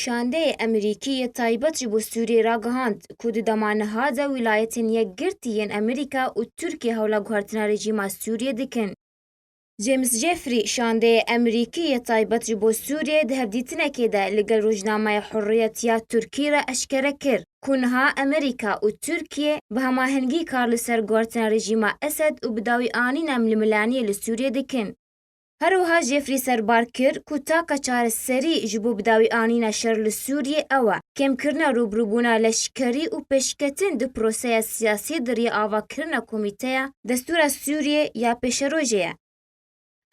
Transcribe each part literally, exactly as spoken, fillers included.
Şandeyê Emerîkî yê taybet ji bo Sûriyê ragihand ku di dema niha de Wîlayetên Yekgirtî yên Emerîka û Tirkiye hewla guhertina rejîma Sûriyê dikin. James Jeffrey, şandeyê Emerîkî yê taybet ji bo Sûriyê, di hevdîtinekê de li gel rojnameya Hurriyet ya Tirkî re eşkere kir ku niha Emerîka û Tirkiye bi hemahengî kar li ser guhertina rejîma Esed û bidawîanîna milimilaniye li Sûriyê dikin. Her wiha Jeffrey serbar kir ku taka çareserî ji bo bidawîanîna şer li Sûriyê ew e, kêmkirina rûbirûbûna leşkerî û pêşketin di proseya siyasî di riya avakirina Komîteya Destûra Sûriyê ya Pêşerojê ye.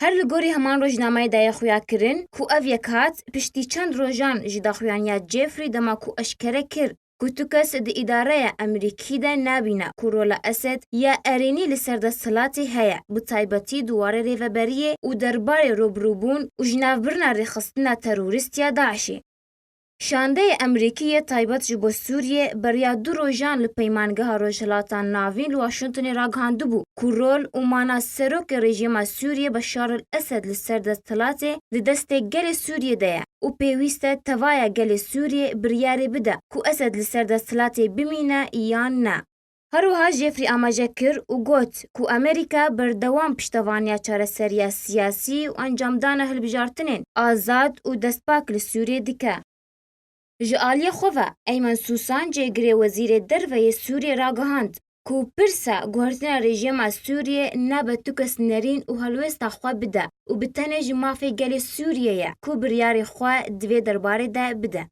Her li gorî heman rojnameyê daye xuyakirin ku ev yek hat piştî çend rojan ji daxuyaniya Jeffrey dema ku eşkere kir ku tu kes di îdareya Emerîkî de nabîne ku rola Esed ya erênî li ser desthilatê heye, bi taybetî di warê rêveberiyê û derbarê rûbirûbûn û jinavbirina rêxistina terorîst ya DAIŞê. Şandeyê Emerîkî yê taybet ji bo Sûriyê beriya du rojan li Peymangeha Rojhilata Navîn li Washingtonê ragihandibû ku rol û mana serokê rejîma Sûriyê Beşar el Esed li ser desthilatê di destê gelê Sûriyê de ye û pêwîst e tevaya gelê Sûriyê biryarê bide ku Esed li ser desthilatê bimîne yan ne. Her wiha Jeffrey amaje kir û got ku Amerîka berdewam piştevaniya çareseriya siyasî û encamdana hilbijartinên azad û destpak li Sûriyê dike. Ji aliyê xwe ve Eymen Susan, cêgirê Wezîrê Derve yê Sûriyê ragihand ku pirsa guhertina rejîma Sûriyê nabe tu kes nerîn û helwêsta xwe bide û bi tenê ji mafê gelê Sûriyê ye ku biryarê xwe di vê derbarê de bide.